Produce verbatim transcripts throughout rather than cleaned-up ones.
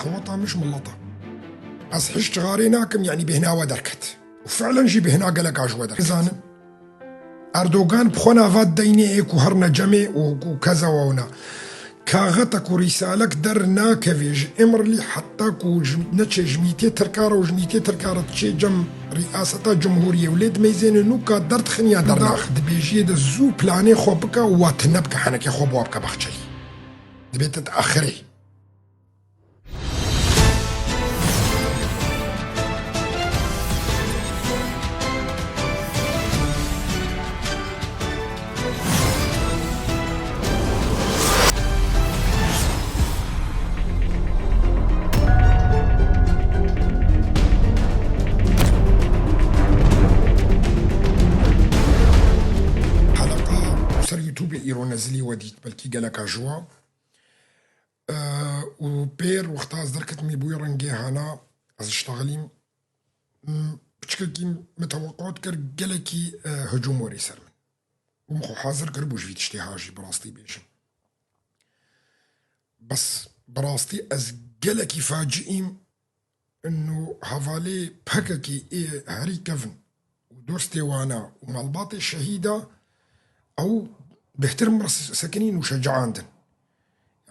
Qeweta min ji milet e. Ez hişt xarê nakim, yanî bêhna we derket. Û fi'len jî bêhna geleka ji we derket. Nizanim. Erdogan bi xwe nava deynê ê ku her ne cemê û ku keza wewna. Kaxetek û rîsalek dernakevê ji Îmrlî heta ku ji, neçê ji mîtê Tirka re û ji mîtê Tirka re diçê cem rîaseta cumhuriyê û lê dimeyzêne nûka derdixin ya dernax. Dibêjiyê de zû planê xwe bike û wa tune bike henekê xwe bi wa bike Baxçelî. Dibê te diaxirê. Heleqa ser YouTubeê îro nezilî we dît, belkî geleka ji we. Û pêr wexta ez derketimî bûyî rengê hana, ez iştexilîm, m, piçkekî min teweqû dikir gelekî, e, hicûm werî ser min. Û min xwe hazir kiribû ji vî tiştê ha jî bi rastî bêjim. Bes bi rastî ez gelekî faciîm, ino hevalê P K K ê herî kevin û dostê wana û malbatê şehîda ew bêhtir min re se-, sekinîn û şecaandin.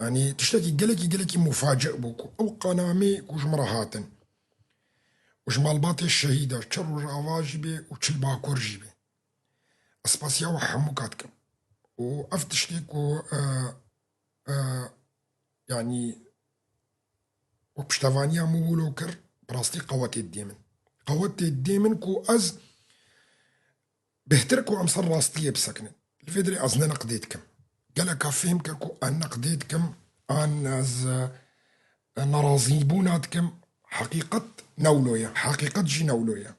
Yanî tiştekî gelekî, gelekî mufaci bû ku ew qanamê ku ji min re hatin û ji malbatê şehîda çi rojava jî bê û çi li Bakur jî bê. Ez spasiya we hemûka dikim. Û ev tiştê ku, e, e, yanî we piştevaniya min wilo kir, bi rastî qewetê didê min. Qewetê didê min ku ez bêhtir ku em ser rastiyê bisekinin. Li vê dirê ez ne neqdê dikim. Geleka fêhm kir ku ez neqdê dikim, an ez, e, nerazîbûna dikim. Heqîqet ne wilo ye. Heqîqet jî ne wilo ye.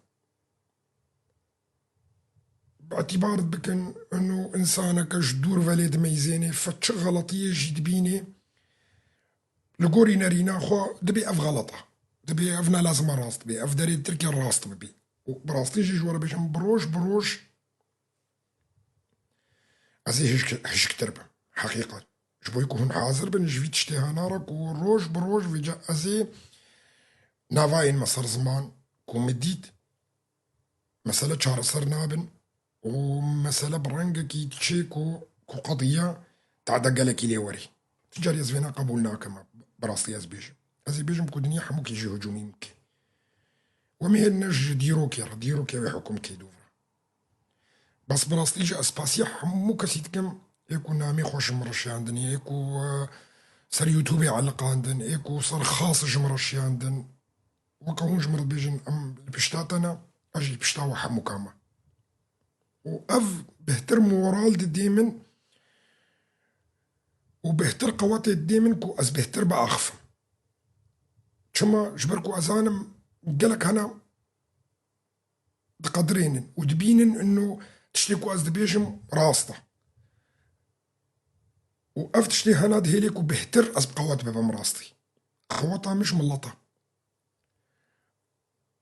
Bi îtîbar bikin, ino însaneke ji dûr ve lê dimeyzênê, fe çi xeletiyê jî dibînê, li gorî nerîna xwe dibê ev xelet e. Dibê ev ne lazim e rast bê, ev derê Tirkiye rast bibê. Û bi rastî jî ji we re bêjim, bi roj bi roj ez ê hişk-, hişktir bim. Heqîqet. Ji bo ku hûn hazir bin ji vî tiştê hana re ku roj bi roj vêca ez ê navayên me ser ziman ku min dît, mesele çareser nabin û mesele bi rengekî diçê ku, ku qediya tada gelekî lê werî. Ti carî ez vêna qebûl nakim, bi rastî ez bêjim. Ez ê bêjim ku dinya hemûkî jî hicûmî min bike. We min hêl ne ji dîrokê re, dîrokê wê hukm kê dûv re. Bes bi rastî jî ez spasiya hemû kesî dikim, ê ku namê xwe ji min re şiyandinê, ê ku, e, ser YouTubeê eliqandin, ê ku ser xas ji min re şiyandin. Weke hûn ji min re dibêjin, em li pişta te ne, ez jî li pişta we hemûka me. Û ev bêhtir moral didê min û bêhtir qewetê didê min ku ez bêhtir biaxifim. Çima? Ji ber ku ez zanim gelek hene diqedirênin û dibînin ino tiştê ku ez dibêjim rast e. Û ev tiştê hena dihêlê ku bêhtir ez bi qewet bibim rastî. Qeweta min ji milet e.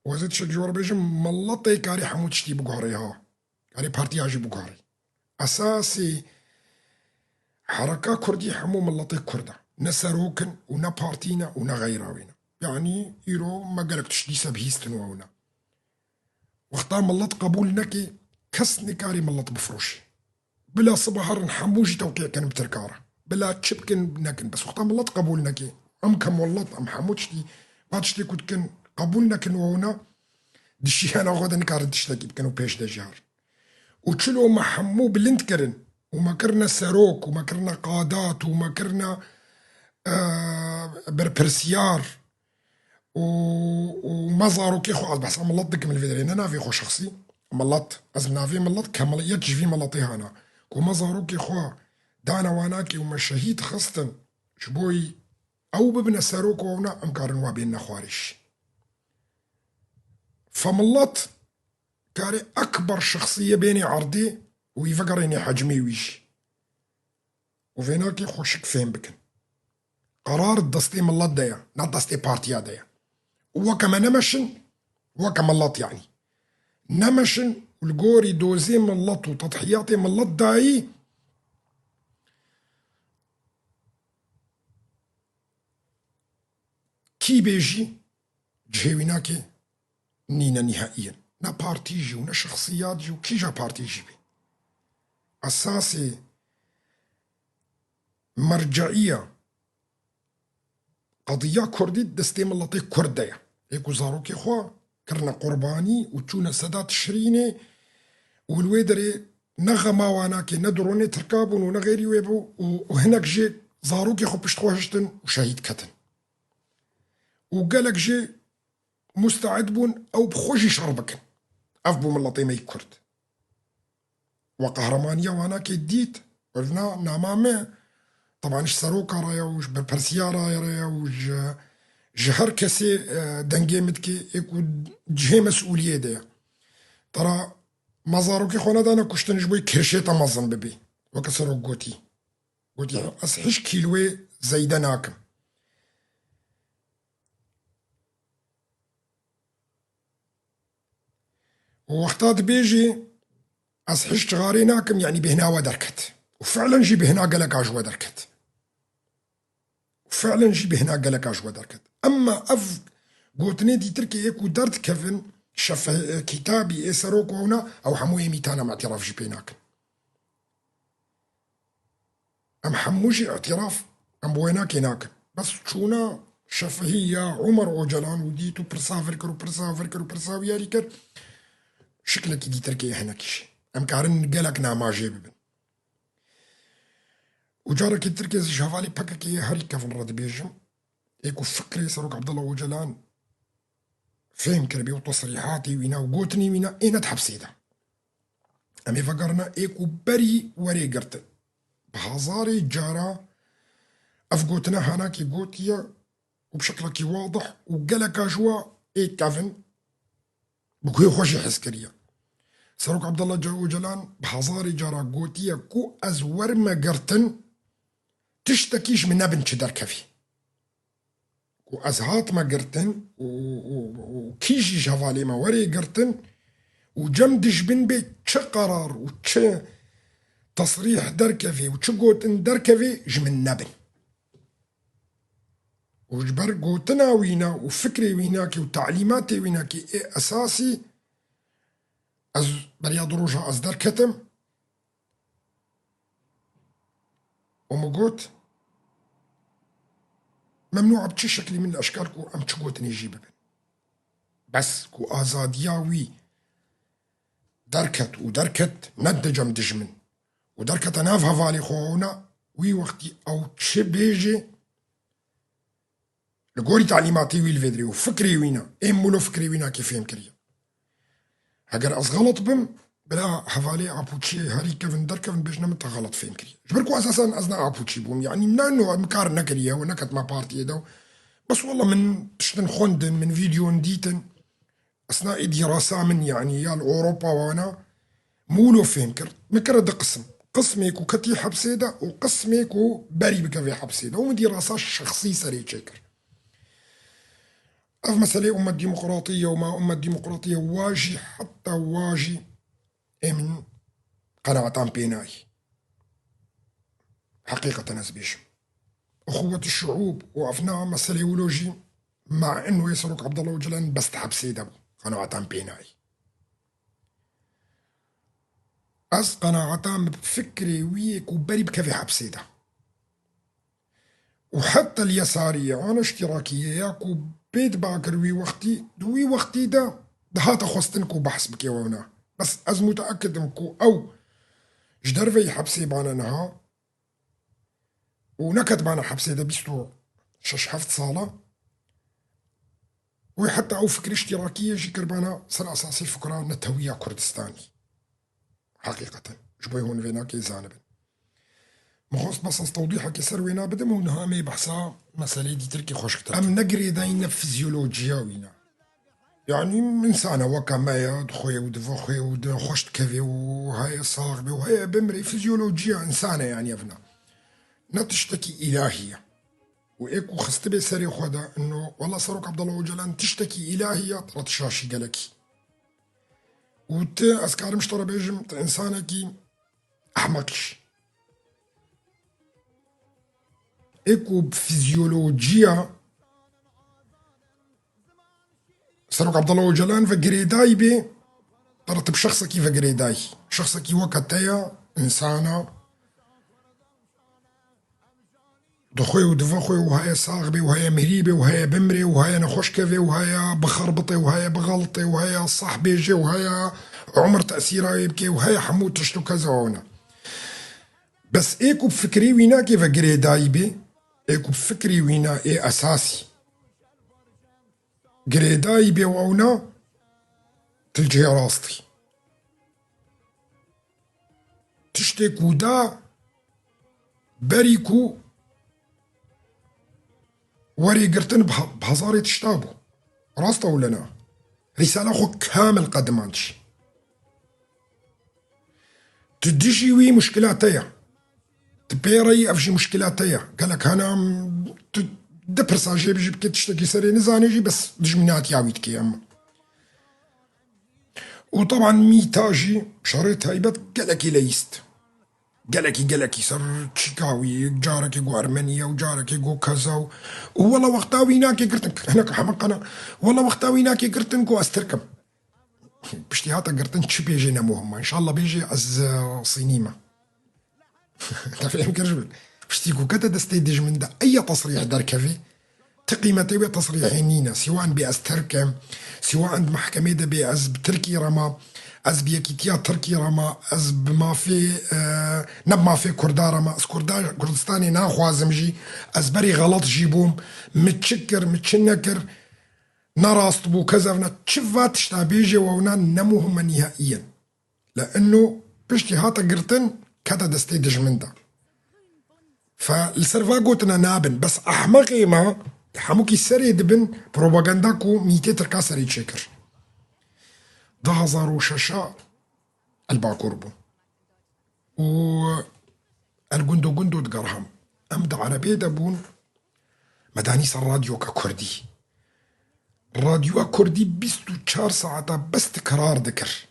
Û ez ê tiştek ji we re bêjim, miletê karê hemû tiştî biguherê ha. Karê partiya jî biguherê. Esasê hereka kurdî hemû miletê kurd e. Ne serok in û ne partî ne û ne xeyra wê ne. Yanî îro me gelek tişt dîse bihîstin û ew ne. Wexta milet qebûl neke, kes nikarê milet bifiroşe. Bila siba herin hemû jî tewqî kin bi Tirka re. Bila çi bikin nekin. Bes wexta milet qebûl neke, em ke milet, em hemû tiştî, va tiştê ku dikin qebûl nekin û ew ne, di jiyana xwe de nikarin tiştekî bikin û pêş de jî herin. Û çilo me hemû bilind kirin û me kirine serok û me kirine qadat û me kirine, e, berpirsiyar û, û me zarokê xwe, ez behsa milet dikim li vê derê, ne navê xwe şexsî, milet, ez bi navê milet, ke mil-, yek ji vî miletê hana, ku me zarokê xwe dane wanakê û me şehîd xistin, ji bo ew bibine serok û ew ne, em karin wa bênine xwarê jî. Fe milet karê ekber şexsiyê bênê erdê û wî vegerênê hecmê wî jî. Û vênakê xweşik fêm bikin. Qerar destê milet de ye, ne destê partiya de ye. Û weke me nemeşin, weke milet yanî. Nemeşin û li gorî dozê milet û tedhiyatê milet dayî, Kî bê jî cihê wî nake nîne nîhaî in. Ne partî jî û ne şexsiyat jî û kîja partî jî bê. Esasê merceîya qediya kurdî di destê miletê kurd de ye. Ê ku zarokê xwe kirine qurbanî û çûne seda Tişrînê û li wê derê ne xema wana ke ne dronê Tirka bûn û ne xêrî wê bû û, û hinek jê zarokê xwe pişt xwe hiştin û şehîd ketin. Û gelek jê musteîd bûn ew bi xwe jî şer bikin. Ev bû miletê me yê kurd. We qehremaniya wana ke dît, wina nama me, teban ji seroka re ye û ji berpirsiyara re ye û ji, ji her kesê, e, dengê min dike, ê ku cihê mesûliyê de ye. Tera me zarokê xwe nedane kuştin ji bo yê kirşê te mezin bibê. Weke serok gotî. Gotî, ez hişkî li wê zeyde nakim. Û wexta dibêjî, ez hişt xarê nakim, yanî bêhna we derket. Û fi'len jî bêhna geleka ji we derket. Û fi'len jî bêhna geleka ji we derket. Emma ev gotinê dîtirkê yê ku derdikevin, şefe-, kitabî ê serok wewna, ew hemû ê mîtan em îtiraf jî pê nakin. Em hemû jî îtiraf em bi wênakê nakin. Bes çûna şefihî ya Omer Ocalan û dît û pirsa vir kir û pirsa vir kir û pirsa wiyarî kir, şiklekî dîtirkê hinekî jî. Em karin gelek namajê bibin. Û carekî tirkê ji hevalê P K K'yê herî kevin re dibêjim, ê ku fikrê Serok Abdullah Ocalan fêm kiribî û tesrîhatê wîna û gotinê wîna ê ne di hepsê de. Em ê vegerine ê ku berî werê girtin. Bi hezarê cara ev gotina hanakî gotiye û bi şeklekî wadih û geleka ji we ê kevin bi guhê xwe jî hez kiriye. Serok Abdullah Ca-, Ocalan bi hezarê cara gotiye ku ez werime girtin, tiştekî ji min nebin çi derkevî. Ku ez hatime girtin û, û, û kî jî ji hevalê me werê girtin û cem dijbin bê çi qerar û çi tesrîh derkevê û çi gotin derkevê ji min nebin. Û ji ber gotina wîna û fikrê wînakî û talîmatê wînakî ê esasî ez beriya du roja ez derketim. û min got, memnû bi çi şeklî min li eşkal ku em çi gotinê jî bibin. Bes ku azadiya wî derket û derket ne di cem dijmin û derkete nav hevalê xwe ûna wî wextî ew çi bêjê, li gorî talîmatê wî li vê dirê û fikrê wîna, ê mûlo fikrê wîna kê fêm kiriye. Heger ez xelet bim, bila hevalê Apûçiyê herî kevin derkevin bêjine min te xelet fêm kiriye. Ji ber ku esasen ez ne Apûçî bûm, yanî ne no min kar nekiriye û neketime partiyê de. Bes wela min tiştin xwendin, min vîdyon dîtin. Esna ê dîrasa min, yanî ya li Ewropa wana, min wilo fêm kir. Min kire di qisim. Qismê ku ketî hepsê de û qismê ku berî bikevê hepsê de. Û min dîrasa şexsî serê çêkir. Ev meselê ummet demokratî ye û ma ummet demokratî ye, wa jî, heta wa jî ê min qenaetan pê nayî. Heqîqeten ez bêjim. Uxuwet şuûb û evna meselê wilo jî ma in wê Serok Abdullah Ocalan bes di hepsê de bû. Qenaetan pê nayî. Ez qenaetan bi fikrê wî yê ku berî bikevê hepsê de. Û heta li yesariyê, ana iştîrakiyê ya ku pê diba kir wî wextî, di wî wextî de dihate xwestin ku behs bike wewna. Bes ez muteekid im ku ew ji derveyî hepsê bane niha û neketibane hepsê de bîst û şeş heft sala. Wê heta ew fikir îştîrakiyê jî kiribana ser esasê fikra netewiya Kurdistanî. Heqîqeten. Ji bo hûn vê nakê zanibin. Min xwest bes ez tewdîhekê ser wêna bidim û niha em ê behsa meseleyê dîtirkî xweşiktir. Em ne girêdayî ne fizyolojiya wî ne. Yanî insane weke me ye, dixwe û dive xwe û di xweş dikeve û heye sax be û heye bimrê, fizyolojiya insane yanî ev ne. Ne tiştekî îlahî ye. Û ê ku xistibê serê xwe de, ino, wela Serok Abdullah Ocalan tiştekî îlahî ye, ret şaşî gelekî. Û ti, ez karim ji te re bêjim, ti insanekî ehmeqîş. Ê ku bi fizyolojiya Serok Abdullah Ocalan ve girêdayî bê, tera tu bi şexsekî ve girêdayî. Şexsekî weke te ye, însana. Di xwe û di ve xwe û heye sax bê û heye mirî bê û heye bimrê û heye nexweş kevê û heye bixerbitê û heye bixelitê û heye sah bêjê û heye umir tesîra wê bikê û heye hemû tişt û keza wana. Bes ê ku bi fikrê wî nake ve girêdayî bê, ê ku bi fikrê wî na ê esasî girêdayî bê û ew na, tu li cihê rastî. Tiştê ku da berî ku werê girtin bi ha-, bi hezarê tişta bû. Rast e wile na? Rîsala xwe kamil qedimandiş. Tu dijî wî muşkila te ye. Tu pê re yî, ev jî muşkila te ye. Gelek hene em, tu di pirsa jê bijî bike tiştekî serê nizanê jî, bes dijminatiya wî dike em. Û teban mîta jî şerê taybet gelekî leyîst. Gelekî, gelekî ser çîka wî, carekê got Ermenî ye û carekê got keza û, û wela wexta wî nake girtin, hinek hemeqana, wela wexta wî nake girtin got ez Tirk im. Piştî hate girtin çi bêjê ne muhim e. Înşallah bêjê ez, e, Sînî me. Te fêm kir ji min. Piştî ku kete destê dijmin de, eya tesrîh derkevê, ti qîmetê wê tesrîhê nîne. Siwa em bê ez Tirk im, siwa em di mehkemê de bê ez bi Tirkî re me, ez bi yekîtiya Tirkî re me, ez bi mafê, e, ne bi mafê Kurda re me, ez Kurda, Kurdistanê naxwazim jî, ez berî xelet jî bûm, min çi kir, min çi nekir, ne rast bû, kezevna, çi va tişta bêjê wewna ne muhim e nîhaîyen. Le'inno piştî hate girtin, kete destê dijmin de. Fe li ser va gotina nabin. Bes ehmeqê me, hemûkî serê dibin propaganda ku mîtê Tirka serê çêkir. Du hezar û şeş el Bakur bû. Û el gundo gundo digerham. Em di Erebê de bûn, me danî ser radyoka Kurdî. Radyoya Kurdî bîst û çar saeta bes tikrar dikir.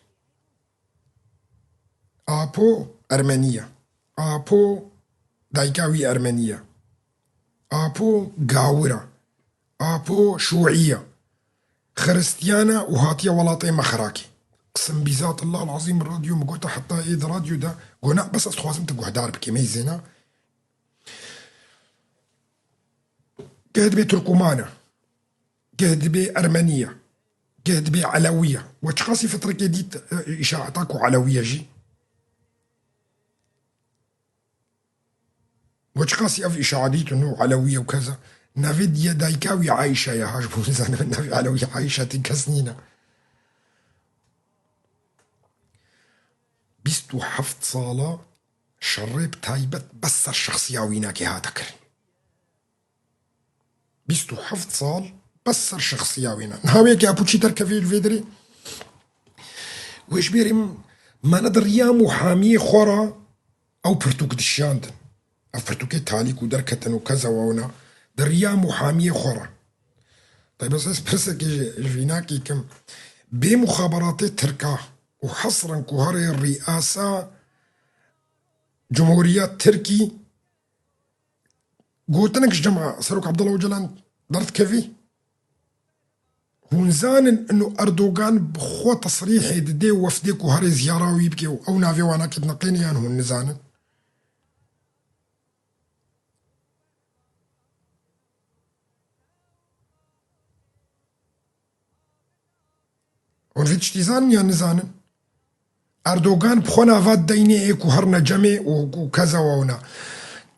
Apo Ermenî ye. Apo dayika wî Ermenî ye. Apo gawir e. Apo şûî ye. Xiristiyan e û hatiye welatê me xirakê. Qism bîzat Allah azîm radyo min gota heta ê di radyo de gona bes ez dixwazim tu guhdar bikî meyzêna. Geh dibê Turkuman e. Geh dibê Ermenî ye. Geh dibê Elewî ye. We çiqasî fitrekê dît, e, îşaeta ku Elewî ye jî? We çiqasî ev îşa dîtin û Elewî ye û keza? Navê diye dayika wî Ayşe ye. Ha ji bo nizanim navê Elewî Ayşe tê kes nîne. Bîst û heft sala şerê bi taybet bes ser şexsiya wînakê hate kirin. Bîst û heft sal bes ser şexsiya wî ne. Niha wê yekê apûçî derkevê li vê derê. Wê ji bêrê me ne di riya muhamiyê xwe re ew pirtûk dişiyandin. Ev pirtûkê talî ku derketin û keza wewna di riya muhamiyê xwe re. Taybet ez pirsekê ji, ji vînakê kim. Bê muxaberatê Tirka û hesren ku herê rîasa Cumhuriya Tirkî gotinek ji cem Serok Abdullah Ocalan derdikevî. Hûn zanin ino Erdogan bi xwe tesrîhê didê wefdê ku herê ziyara wî bike û ew navê wana kê dineqêne yan hûn nizanin? Hûn vê tiştî zanin yan nizanin? Erdogan bi xwe nava deynê ê ku herne cemê û, û keza wewna.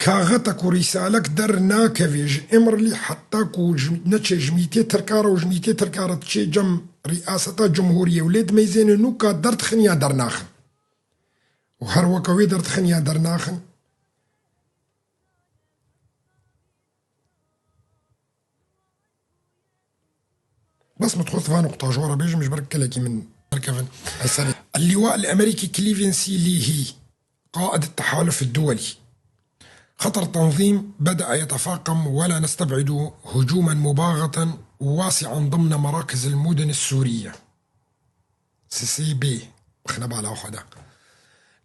Kaxeta ku rîsalek dernakevê ji Îmrlî heta ku ji, neçê ji mîtê Tirka re û ji mîtê Tirka re diçê cem rîaseta cumhuriyê û lê dimeyzêne nûka derdixin ya dernaxin. Û her weke wê derdixin ya dernaxin. Bes min dixwest van nuqta ji we re bêjim, ji ber gelekî min derkevin. Ez serê. اللواء الأمريكي كليفنسي لي هي، قائد التحالف الدولي. خطر التنظيم بدأ يتفاقم، ولا نستبعد هجوما مباغتا واسعا ضمن مراكز المدن السورية. سي سي بي، بخنا بالا وخدا.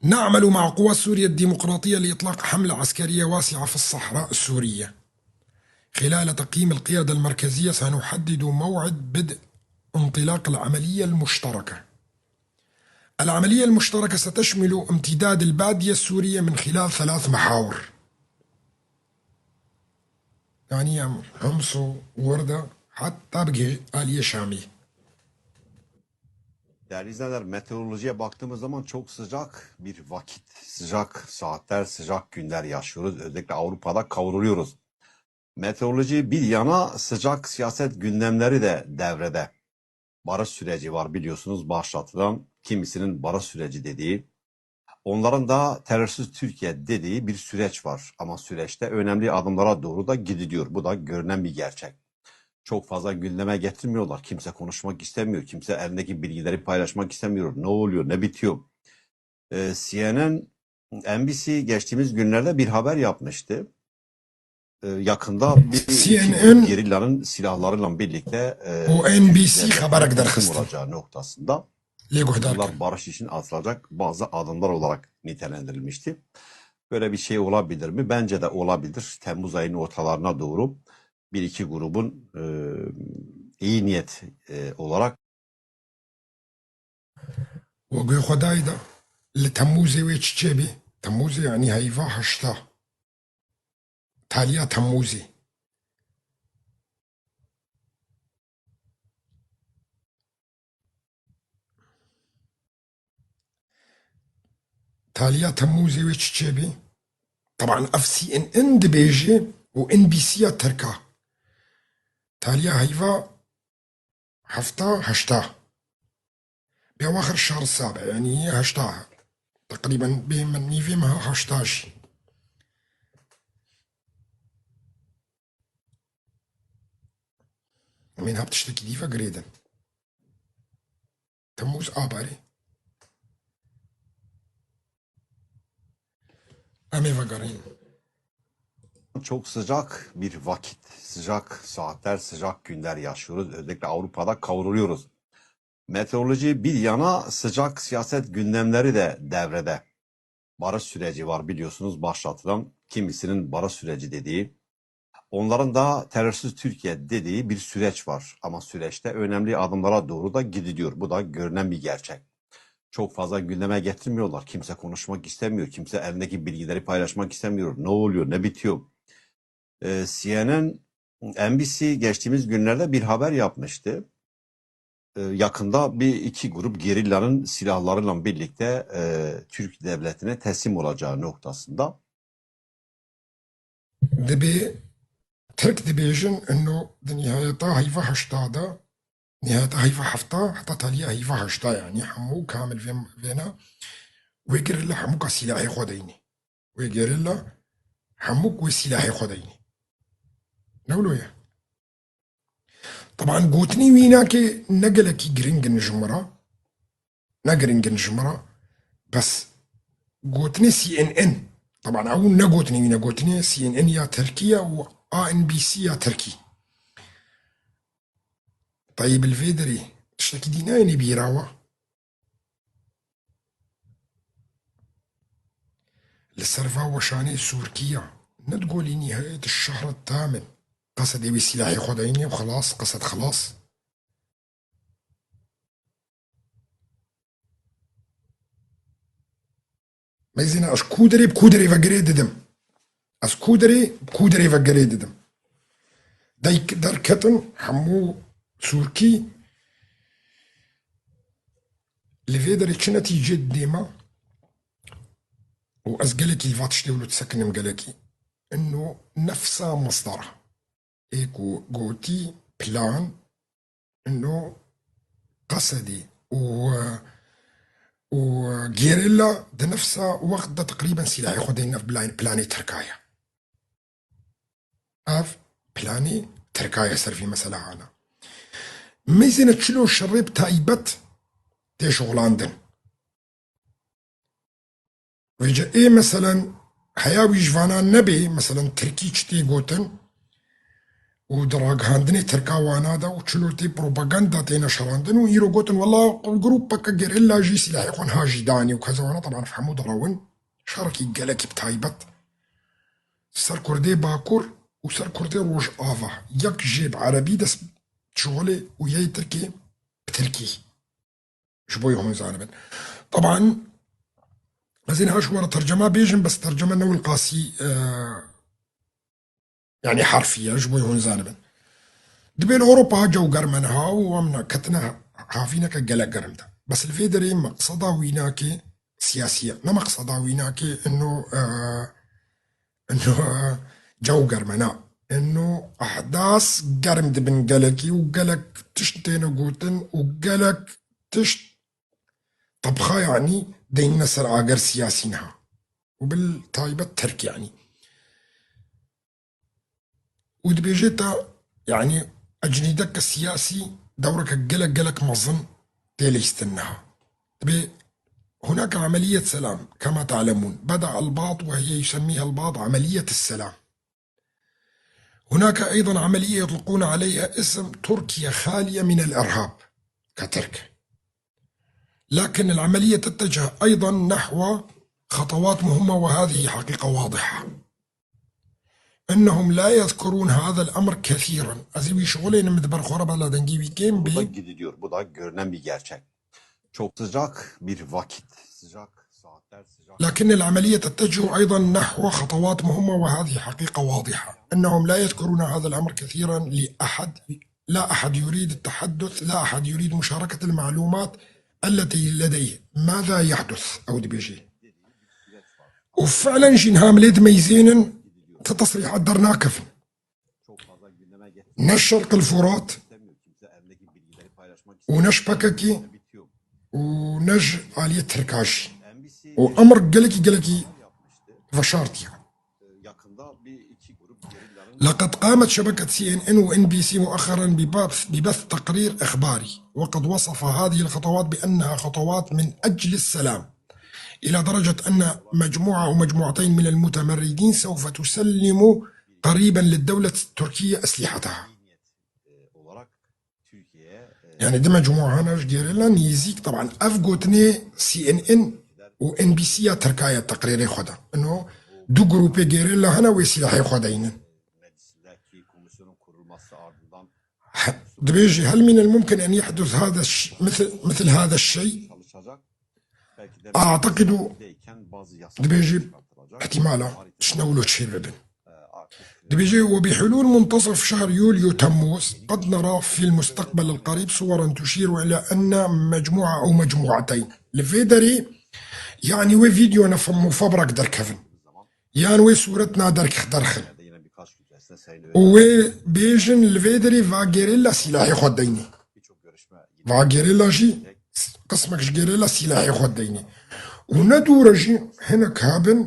نعمل مع قوات سوريا الديمقراطية لإطلاق حملة عسكرية واسعة في الصحراء السورية. خلال تقييم القيادة المركزية سنحدد موعد بدء انطلاق العملية المشتركة. العملية المشتركة ستشمل امتداد البادية السورية من خلال ثلاث محاور. Yani em Hims û Wirda heta bigihî aliyê Şamî. Değerli izleyenler, meteorolojiye baktığımız zaman çok sıcak bir vakit, sıcak saatler, sıcak günler yaşıyoruz. Özellikle Avrupa'da kavruluyoruz. Meteoroloji bir yana, sıcak siyaset gündemleri de devrede. Barış süreci var biliyorsunuz, başlatılan, kimisinin barış süreci dediği, onların da terörsüz Türkiye dediği bir süreç var. Ama süreçte önemli adımlara doğru da gidiliyor. Bu da görünen bir gerçek. Çok fazla gündeme getirmiyorlar. Kimse konuşmak istemiyor. Kimse elindeki bilgileri paylaşmak istemiyor. Ne oluyor, ne bitiyor? Ee, C N N, N B C geçtiğimiz günlerde bir haber yapmıştı. Ee, yakında bir iki grup C N N gerillanın silahlarıyla birlikte e, û N B C devletine xeberek teslim derxistin. Olacağı noktasında Lê guhdar bunlar kin. Barış için atılacak bazı adımlar olarak nitelendirilmişti. Böyle bir şey olabilir mi? Bence de olabilir. Temmuz ayının ortalarına doğru bir iki grubun e, iyi niyet e, olarak We guhê xwe dayî de li Temmûzê wê çi çêbî? Temmûzê yanî heyva heşta. Taliya Temmûzê. Taliya Temmûzê wê çi çêbî? Teban ev C N N dibêje û N B C ya Tirka. Taliya heyva hefta heşta. Bi ewaxir şar sabe, yanî heşta. Teqrîben bê min nîvê meha heşta jî. Em ên hap tiştekî dî vegirêdin. Temmûz abarê. Em ê vegerîn. Çok sıcak bir vakit, sıcak saatler, sıcak günler yaşıyoruz. Özellikle Avrupa'da kavruluyoruz. Meteoroloji bir yana, sıcak siyaset gündemleri de devrede. Barış süreci var biliyorsunuz, başlatılan, kimisinin barış süreci dediği, onların da terörsüz Türkiye dediği bir süreç var. Ama süreçte önemli adımlara doğru da gidiliyor. Bu da görünen bir gerçek. Çok fazla gündeme getirmiyorlar. Kimse konuşmak istemiyor. Kimse elindeki bilgileri paylaşmak istemiyor. Ne oluyor, ne bitiyor? Ee, C N N, N B C geçtiğimiz günlerde bir haber yapmıştı. Ee, yakında bir iki grup gerillanın silahlarıyla birlikte e, Türk devletine teslim olacağı noktasında. Dibê Tirk dibêjin ino di nihayeta heyva heşta de, nihayeta heyva hefta, heta taliya heyva heşta, yanî hemû kamil vê, vêna wê gerilla hemûka sîlahê xwe deynê. Wê gerilla hemûk wê sîlahê xwe deynê. Ne wilo ye? Teban gotinê wî nakê ne gelekî giring in ji min re. Ne giring in ji min re. Bes gotinê C N N. Teban ew ne gotinê wî ne, gotinê C N N ya Tirkî ye û A N B C ya Tirkî. Tayî bi li vê derê tiştekî dî nayênê bîra we. Li ser va weşanê sûrkî ya, ne digolî nîhayet şehret tam in. Qesedê wî sîlahê xwe dayînê û xilas, qesed xilas. Meyzîne ez kû derê bi kû derê vegirê didim. Ez kû derê bi kû derê vegirê didim. Dey derketin hemû sûrkî li vê derê çi netîcê didê me? Û ez gelekî li va tiştê wilo disekinim gelekî. Ino nefsa masdara. Ê ku gotî plan, ino qesedî û, û gerîla di nefsa wext de teqrîben sîlahê xwe deyne ev bilayên planê Tirka ye. Ev planê Tirka ye ser vî mesela hana. Mêzêne çilo şerê bi taybet tê şixulandin. Vêce ê meselen heya wî ji vana nebê, meselen tirkî çi tê gotin û di ragihandinê tirka wana de û çilo tê propaganda têne şerandin û îro gotin, wela grûpeke gerîla jî sîlahê xwe niha jî danî û keza wana, teban hemû dirawin. Şerekî gelekî bi taybet ser Kurdê Bakur û ser Kurdê Rojava. Yek jê bi erebî dest şixulê û yê tirkî Tirkî. Ji bo hûn zanibin. Taban, ez ê niha ji we re tercema bêjim, bes terceme ne wilqasî, e, yanî herfî ye, ji bo hûn zanibin. Dibê li Ewropa cew germ e niha û em ne ketine havîneke gelek germ de. Bes li vê derê meqseda wî nake siyasî ye. Ne meqseda wî nake ino, e, ino, e, cew germ e, na. Ino ehdas germ dibin gelekî û gelek tişt têne gotin û gelek tişt tebxa, yanî, deyne ser ager siyasî niha. Û bil taybet Tirk, yanî. û dibêje te, yanî, ecnîdeke siyasî dewreke gelek, gelek mezin tê lîstin niha. Dibê هناك عملية سلام كما تعلمون، بدأ البعض وهي يسميها البعض عملية السلام. هناك أيضًا عملية يطلقون عليها اسم تركيا خالية من الإرهاب كترك. لكن العملية تتجه أيضًا نحو خطوات مهمة، وهذه حقيقة واضحة. إنهم لا يذكرون هذا الأمر كثيرًا. Ez ê wî şixulê nim di ber xwe re bela dengê wî kêm bê. Bu da gidiliyor. Bu da görünen bir gerçek. Çok sıcak bir vakit. Sıcak saatler, sıcak لكن العملية تتجه أيضًا نحو خطوات مهمة، وهذه حقيقة واضحة. إنهم لا يذكرون هذا الأمر كثيرًا لأحد لا أحد يريد التحدث، لا أحد يريد مشاركة المعلومات التي لديه. ماذا يحدث؟ Ew dibêje. Û fi'len jî niha em lê dimeyzênin, ti tesrîhat dernakevin. Ne Şerq el Furat û ne ji P K K û ne ji aliyê Tirka jî. Û emir gelekî, gelekî veşartiye. لقد قامت شبكة سي إن إن وإن بي سي مؤخرًا ببث، ببث تقرير إخباري، وقد وصف هذه الخطوات بأنها خطوات من أجل السلام، إلى درجة أن مجموعة أو مجموعتين من المتمردين سوف تسلم قريبًا للدولة التركية أسلحتها. Yani di mecmua hene ji gerîla nêzîk, taban ev gotinê C N N û N B C ya Tirka ye teqrîrê xwe de. Ino du grûpê gerîla hene wê sîlahê xwe deynin. He, dibêjî, هل من الممكن أن يحدث هذا الش-، مثل، مثل هذا الشيء؟ أعتقد، dibêjî, ihtimala tiştine wilo çêbibin. Dibêje, وبحلول منتصف شهر يوليو تموز قد نرى في المستقبل القريب صورا تشير إلى أن مجموعة أو مجموعتين. Li vê derê, yanî wê vîdeo ne mufabrek derkevin. Yan wê sûret na derk-, derxin. Û wê bêjin li vê derê va gerîla sîlahê xwe deynê. Va gerîla jî, qismek ji gerîla sîlahê xwe deynê. Û ne dûre jî hinek hebin,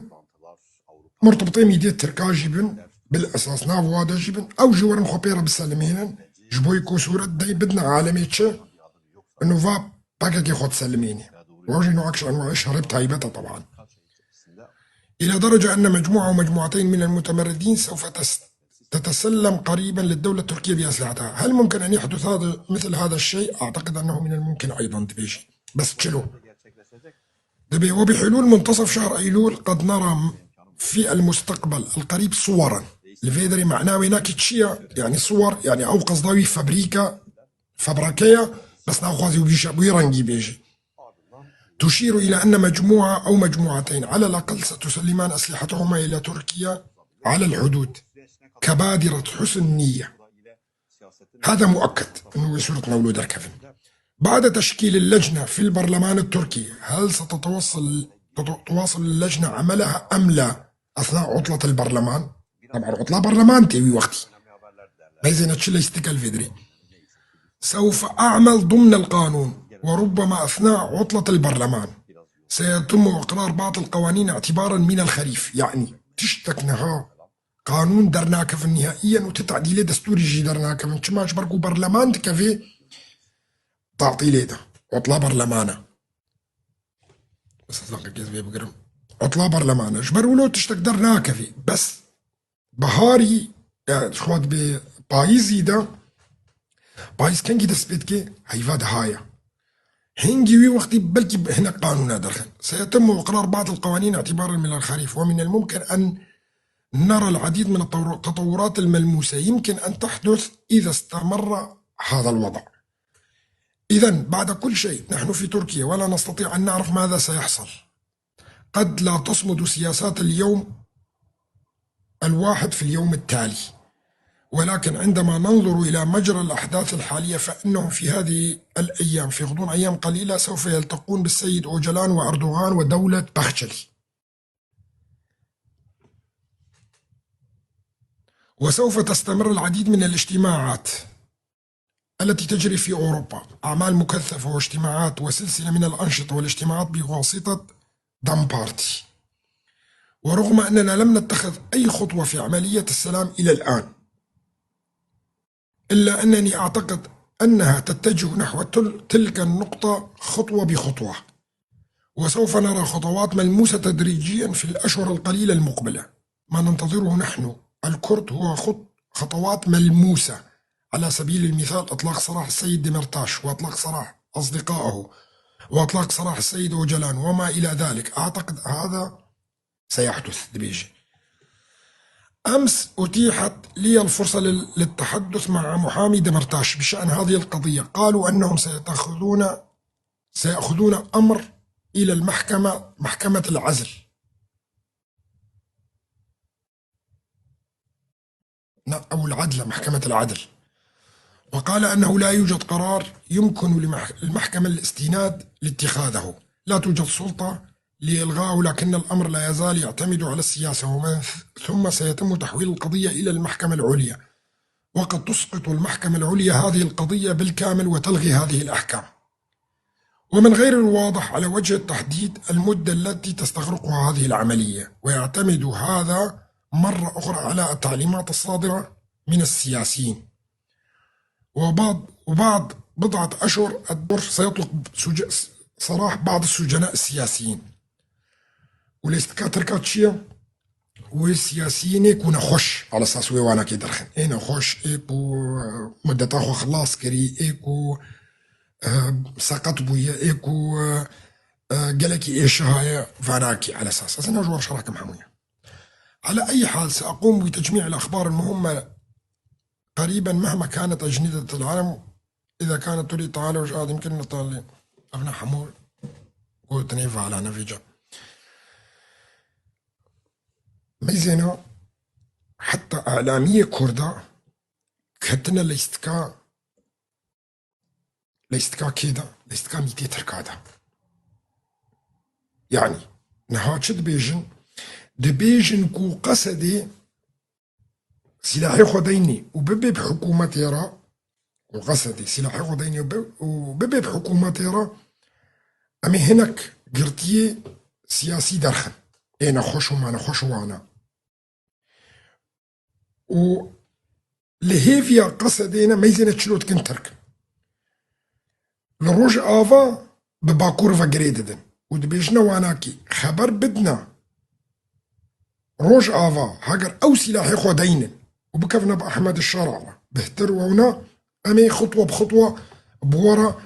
murtibitê mîdê Tirka jî bin, bil esas nav wa de jî bin, ew jî werin xwe pê re biselimînin, ji bo ku sûret dey bidine alemê çi, inu va P K K xwe diselimînê. Wa jî inu ekş enwa şerê bi taybet e, teban. إلى درجة أن مجموعة ومجموعتين من المتمردين سوف تس-، تتسلم قريبا للدولة التركية بأسلحتها. هل ممكن أن يحدث هذا، مثل هذا الشيء؟ أعتقد أنه من الممكن أيضا، dibêjî. Bes çilo. Dibê, وبحلول منتصف شهر أيلول قد نرى في المستقبل القريب صورا. Li vê derê mana wê nake çi ye? Yani suwar, yani ew qezda wî fabrîka, fabrake ye, bes naxwazî wî şe-, wî rengî bêjî. تشير إلى أن مجموعة أو مجموعتين على الأقل ستسلمان أسلحتهما إلى تركيا على الحدود كبادرة حسن نية. هذا مؤكد إنه wê sûret na wilo derkevin. بعد تشكيل اللجنة في البرلمان التركي، هل ستتوصل، تت-، تواصل اللجنة عملها أم لا أثناء عطلة البرلمان؟ طبعا عطلة برلمان تي وي وقتي. Bêzêne çi leystikel vê derê. سوف أعمل ضمن القانون وربما أثناء عطلة البرلمان سيتم إقرار بعض القوانين اعتبارا من الخريف. Yani tiştek niha qanûn dernakevin nihaiyen û ti tadîlê destûrî jî dernakevin. Çima? Ji ber ku berleman dikeve tatîlê de. Otla berlemana. Bes ez daqekê ez vê bigirim. Otla berlemana. Ji ber wilo tiştek dernakevî. Bes Biharî, e, xwe dibe payîzî de, payîz kengî dest pê dike, heyva diha ye. Hingî wî wextî belkî hinek qanûna derxin. سيتم إقرار بعض القوانين اعتبارا من الخريف، ومن الممكن أن نرى العديد من التطورات الملموسة يمكن أن تحدث إذا استمر هذا الوضع. إذن بعد كل شيء نحن في تركيا ولا نستطيع أن نعرف ماذا سيحصل. قد لا تصمد سياسات اليوم الواحد في اليوم التالي، ولكن عندما ننظر إلى مجرى الأحداث الحالية فإنهم في هذه الأيام، في غضون أيام قليلة، سوف يلتقون بالسيد أوجلان وأردوغان ودولة بخشلي، وسوف تستمر العديد من الاجتماعات التي تجري في أوروبا، أعمال مكثفة واجتماعات وسلسلة من الأنشطة والاجتماعات بواسطة دام بارتي، ورغم أننا لم نتخذ أي خطوة في عملية السلام إلى الآن، إلا أنني أعتقد أنها تتجه نحو تل-، تلك النقطة خطوة بخطوة، وسوف نرى خطوات ملموسة تدريجيا في الأشهر القليلة المقبلة. ما ننتظره نحن الكرد هو خط-، خطوات ملموسة، على سبيل المثال إطلاق سراح السيد ديمرتاش، وإطلاق سراح أصدقائه، وإطلاق سراح السيد أوجلان وما إلى ذلك. أعتقد هذا سيحدث، دبيجي. أمس أتيحت لي الفرصة لل-، للتحدث مع محامي دمرتاش بشأن هذه القضية. قالوا أنهم سيتخذون، سيأخذون أمر إلى المحكمة، محكمة العزل. لا، أو العدل، محكمة العدل. وقال أنه لا يوجد قرار يمكن لمح-، المحكمة الاستناد لاتخاذه. لا توجد سلطة لإلغائه، لكن الأمر لا يزال يعتمد على السياسة، ومن ث-، ثم سيتم تحويل القضية إلى المحكمة العليا، وقد تسقط المحكمة العليا هذه القضية بالكامل وتلغي هذه الأحكام. ومن غير الواضح على وجه التحديد المدة التي تستغرقها هذه العملية، ويعتمد هذا مرة أخرى على التعليمات الصادرة من السياسيين. وبعد، وبعد بضعة أشهر الدور سيطلق سج-، سراح بعض السجناء السياسيين. وليست كاتركاتشيا والسياسيين يكون خوش على أساس ويوانا كي درخن. إينا خوش إيكو مدة أخو خلاص كري إيكو، آه، سقط بويا إيكو، آه، آه، قالكي إيش هاي فاناكي على أساس. أصلاً جوار شراكة محموية. على أي حال، سأقوم بتجميع الأخبار المهمة قريباً مهما كانت أجندة العالم. إذا كانت تريد تعالج، آه، يمكن نطالع أبناء حمور قلت نيفا على نفيجا. ميزنا حتى إعلامية كردة كتنا ليستكا، ليستكا كيدا، ليستكا ميتي تركادا. يعني، نها چه دبيجن؟ دبيجن كو قصدي سلاحي خو ديني وببي بحكومتي را، وقصدي سلاحي خو ديني وب-، وببي بحكومتي را، أمي هنك قرتيه سياسي درخن. إينا خوش وما نخوش وانا. و لهيفيا قصدينا ميزنا تشلوت كن ترك. لروج آفا بباكور فقري ددن. ودبيجنا واناكي خبر بدنا روج آفا هاجر أو سلاحي خو دينن. وبكفنا بأحمد الشرع بهتر وونا أمي خطوة بخطوة بورا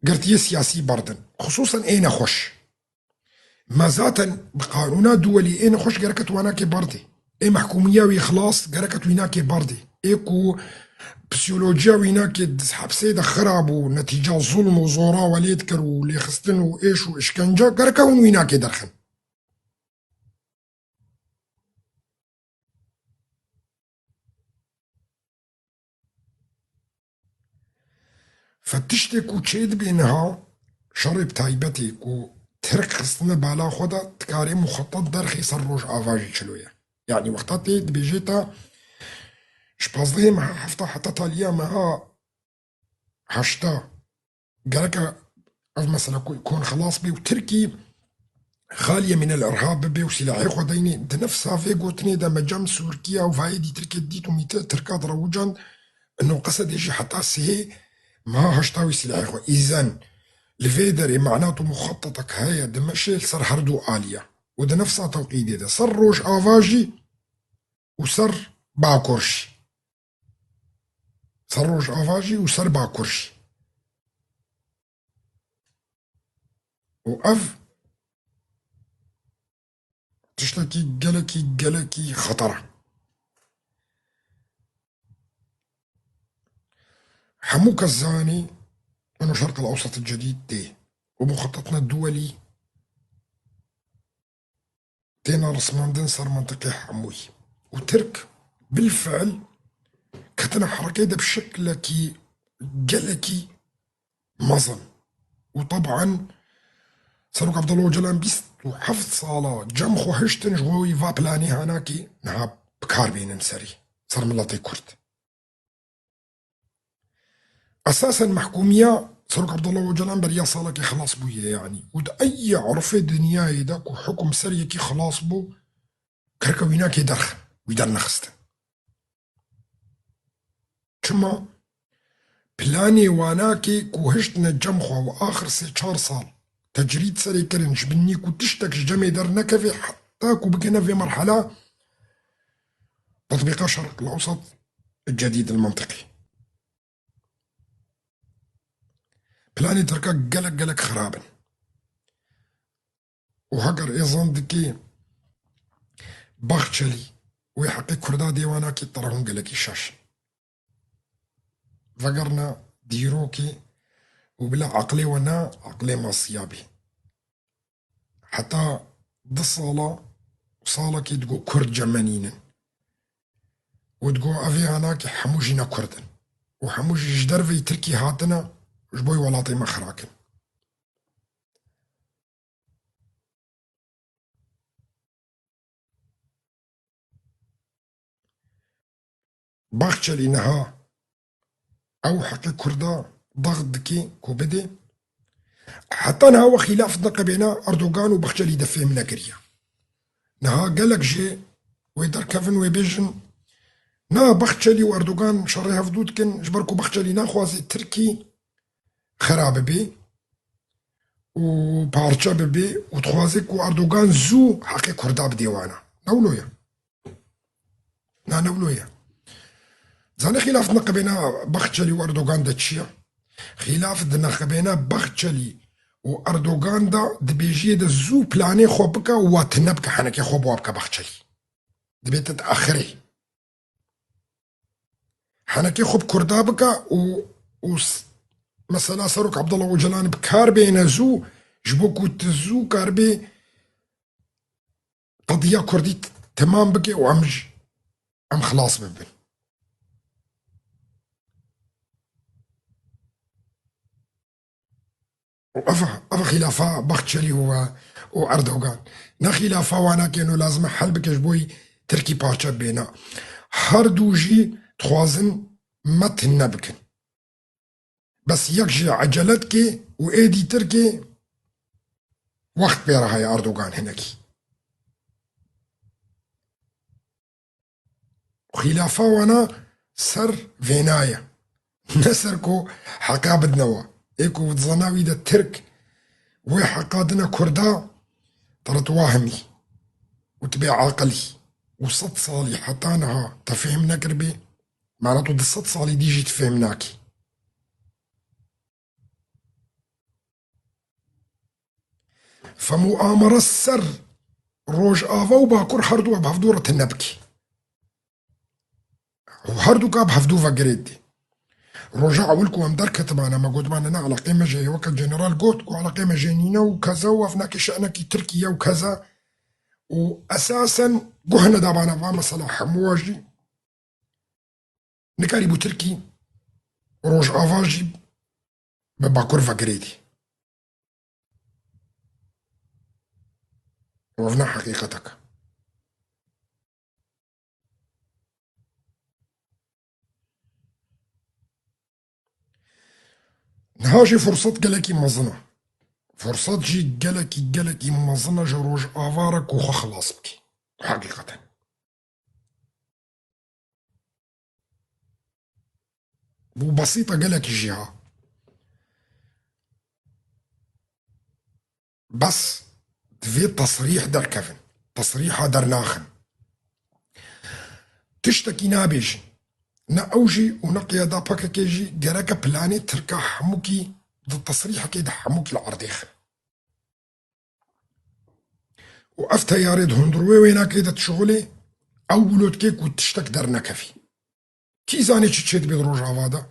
قرتيه سياسي بردن. خصوصاً إينا خوش. ما ذاتاً بقانونا دولي إيه نخوش جركت وانا كي بردي. إيه محكومية وي خلاص جركت وينا كي بردي. إيه كو بسيولوجيا وينا كي دز حبسي ده خراب ونتيجة ظلم وزورا وليد كر وليخستن وإيش وإشكنجة جركا هون وينا كي درخن. Fe tiştê ku çêdibê niha, şerê bi taybetê ku Tirk xistine bala xwe de, dikarê muxetet derxê ser Rojava jî çilo ye. Yanî wexta tê dibêjê te, ji pazdehê meha hefta heta taliya meha heşta, gereke ev mesele ku-, kon xilas bê û Tirkî xaliye min el-irhab bibe û silahê xwe deynê. Di nefsa vê gotinê de me cem Sûrkiya û vayê dîtirkê dît û mîte Tirka direwicand, ino qesedê jî heta sihê meha heşta wî silahê xwe. Îzen li vê derê manat û muxetetek heye, dimeşe li ser her du aliya û di nefsa tewqîdê de ser Rojava jî û ser Bakur jî. Ser Rojava jî û ser Bakur jî. Û ev tiştekî gelekî, gelekî xeter e. Hemû kes zanî, eno Şerq el Ewsat el Cedîd tê û muxetetna duwelî têna rismandin ser mentiqê hemûyî. Û Tirk bilfiil ketine herekê de bi şeklekî gelekî mezin. Û teban Serok Abdullah Ocalan bîst û heft sala cem xwe hiştin ji bo wî va planê hanakî niha bi kar bênin serî, ser miletê Kurd. Esasen mehkûmiya Serok Abdullah Ocalan beriya salekê xilas bûye, yanî û di eyê urfê dinyayê de ku hukum ser yekî xilas bû, kerke wî nakê derxin, wî dernexistin. Çima? Planê wanakê ku hiştine cem xwe û axir sê çar sal tecrîd serê kirin, ji binî ku tiştek ji cemê dernekeve heta ku bigihine vê merhela, tetbîqa Şerq el Ewsat Cedîd el Mentiqî. Planê Tirka gelek gelek xirab in. Û heger êzan dikê Baxçelî wê heqê Kurda dê wanakî, tera hûn gelekî şaş in. Vegerna dîrokê û bila aqilê we ne, aqilê masiya bê. Heta du sala, salekê digo Kurd cemenînin. Û digo ev ê hanakî hemû jî ne Kurd in. Û hemû jî ji derveyî Tirkî hatine, ji bo welatê me xirakin. Baxçelî niha ew heqê Kurda daxt dike ku bidê. Heta niha we xîlaf neqebêna Erdogan û Baxçelî de fêm nekiriye. Niha gelek jê wê derkevin, wê bêjin, na, Baxçelî û Erdogan şerê hevdû dikin, ji ber ku Baxçelî naxwaze Tirkî xera bibe û parçe bibe û dixwaze ku Erdogan zû heqê Kurda bidê wana. Ne wilo ye. Na, ne wilo ye. Zanî xîlaf di neqebêna Baxçelî û Erdogan de çi ye? Xîlaf di neqebêna Baxçelî û Erdogan de, dibêjiyê de zû planê xwe bike û wa tune bike, henekê xwe bi wa bike Baxçelî. Dibê te diaxirê. Henekê xwe bi Kurda bike û, û s-, mesela Serok Abdullah Ocalanî bi kar bêne zû, ji bo ku tu zû karibê qediya Kurdî t-, temam bike û em ji, em xilas bibin. Û ev, ev xîlafa Baxçelî û, û Erdogan. Ne xîlafa wana ke no lazim e hel bike ji bo yî Tirkî parçe bêna. Her du jî dixwazin me tune bikin. Bes yek jî ecele dike û ê dîtir ke wext pê re heye Erdogan hinekî. Xîlafa wana ser vêna ye. Ne ser ku heqa bidine we. Ê ku dizana wî de Tirk wê heqa dine Kurda, teret wahimî û tu bê aqilî û sed salî heta niha te fêm nekiribê, mana tu di sed salî dî jî tu fêm nakî. Fem û amere ser Rojava û Bakur her du bi hevdû re tune bikî. Û her du ka bi hevdû ve girê dê. Roja ewil ku em derketibane, me gotibane ne eleqê me jê ye, weke general got ku eleqê me jê nîne û keze û ev nake şenekî Tirkî ye û keze û esasen guh nedabane va mesela hemû wa jî. Nikarîbû Tirkî Rojava jî bi Bakur ve girêdî. Ev ne heqîqetek e. Niha jî fursat gelekî mezin e. Fursat jî gelekî, gelekî mezin e ji Rojava re ku xwe xilas bike. Heqîqeten. Bû besît e gelekî jî ha. Bes divê tesrîh derkevin. Tesrîha dernaxin. Tiştekî nabêjin. Ne ew jî û ne qiyada P K K jî gereke planê Tirka hemûkî di tesrîhekê de hemûkî li erdê xin. Û ev teyarê di hundir wê wênakê de dişixulê, ew wilo dike ku tiştek dernekevî. Kî zanê çi çêdibe di Rojava de?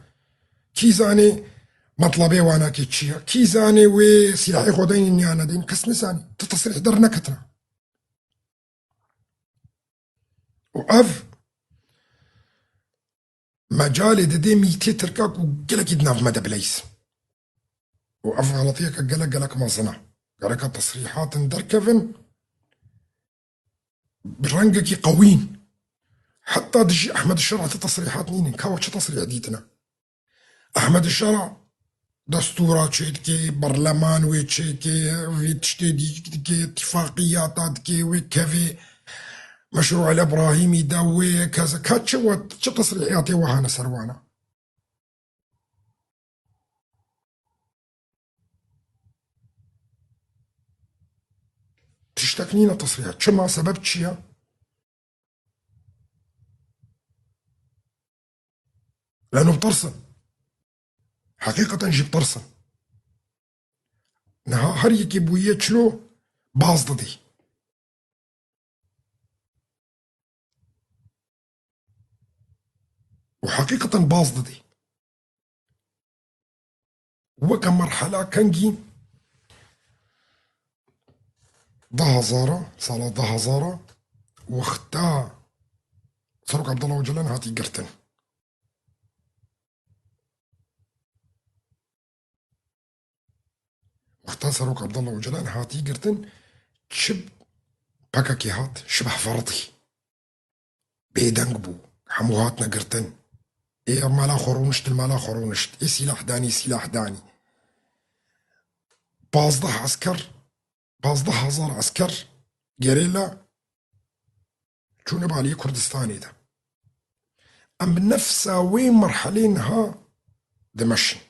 Kî zanê metlebê wanakê çi ye? Kî zanê wê sîlahê xwe deynî yan nedin? Kes nizanî. Ti tesrîh derneketine. Û ev mecalê didê mîtê tirka ku gelekî di nav me de bileyz. Û ev xeletiyeke gelek gelek mezin e. Gereka tesrîhatin derkevin bi rengekî qewîn. Heta dijî Ehmed Şera ti tesrîhat nînin. Kawa çi tesrîh dîtine? Ehmed Şera destûra çêdikê, berleman wê çêkê, vê tiştê dî dikê, tifaqiyata dikê, wê kevê Meşrû El Ebrahîmî de wê keze ka çi we, çi tesrîhiyatê we hane ser wana? Tiştek nîne tesrîhat. Çima? Sebeb çi ye? Leno bi tirsin. Heqîqeten jî bi tirsin. Niha her yekê bûye çilo baz didî. Û heqîqeten baz didî. Weke merhela kengî du hezar, sala du hezar, wexta Serok Abdullah Ocalan hatî girtin. Wexta Serok Abdullah Ocalan hatî girtin, çi P K K hat, şibeh ferdî bêdeng bû. Hemû hatine girtin. Ê mala xwe rûnişt, li mala xwe rûnişt. Ê sîlah danî, sîlah danî. Pazdeh esker, pazdeh hezar esker gerîla çûne baliyê Kurdistanê de. Em bi nefsa wê merhelê niha dimeşin.